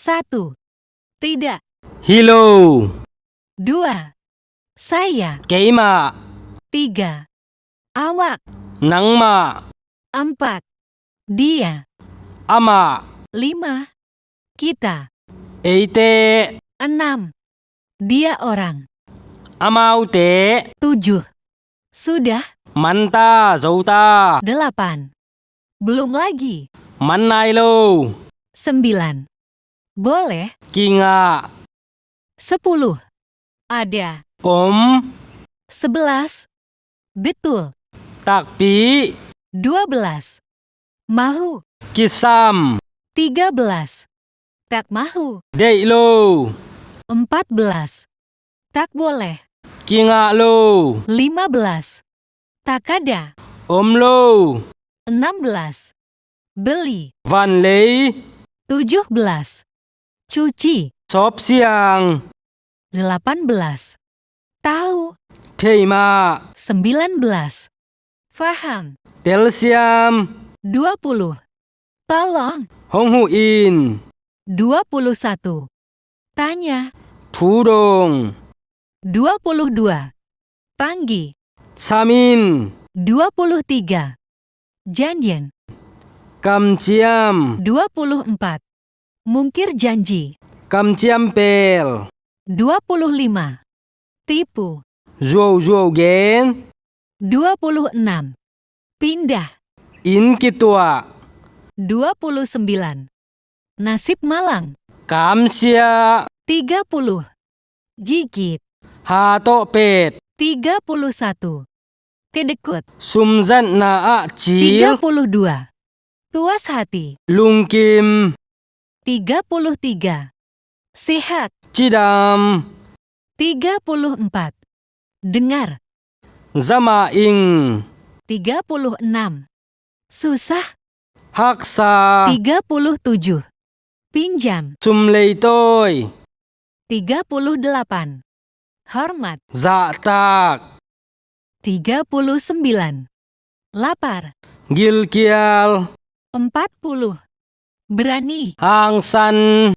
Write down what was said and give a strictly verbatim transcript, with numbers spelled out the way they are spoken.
Satu. Tidak. Hi lo. Dua. Saya. Keimah. Tiga. Awak. Nangmah. Empat. Dia. Amah. Lima. Kita. Eite. Enam. Dia orang. Amaute. Tujuh. Sudah. Man ta, zo ta. Delapan. Belum lagi. Man nai lo. Sembilan. Boleh. Kingah. Sepuluh. Ada. Om. Sebelas. Betul. Takpi. Dua belas. Mahu. Kisam. Tiga belas. Tak mahu. Deih lo. Empat belas. Tak boleh. Kingah lo. Lima belas. Tak ada. Om lo. Enam belas. Beli. Van lei. Tujuh belas. Cuci. Sop siang. Delapan belas. Tahu. Thei mah. Sembilan belas. Faham. Telsiam. Dua puluh. Tolong. Hong huh in. Dua puluh satu. Tanya. Thu dong. Dua puluh dua. Panggi. Sam in. Dua puluh tiga. Janjian. Kamciam. Dua puluh empat. Mungkir janji. Kamciam pel. Dua puluh lima. Tipu. Zuauzuau gen. Dua puluh enam. Pindah. Inn kituah. Dua puluh sembilan. Nasib malang. Kamsia. Tiga puluh. Gigit. Ha tawh pet. Tiga puluh satu. Kedekut. Sum zatna ah cil. Tiga puluh dua. Puas hati. Lungkim. Tiga puluh tiga. Sehat. Cidam. Tiga puluh empat. Dengar. Za mah ing. Tiga puluh enam. Susah. Haksa. Tiga puluh tujuh. Pinjam. Sum leitawi. Tiga puluh delapan. Hormat. Zahtak. Tiga puluh sembilan. Lapar. Gilkial. Empat puluh. Berani. Hangsan.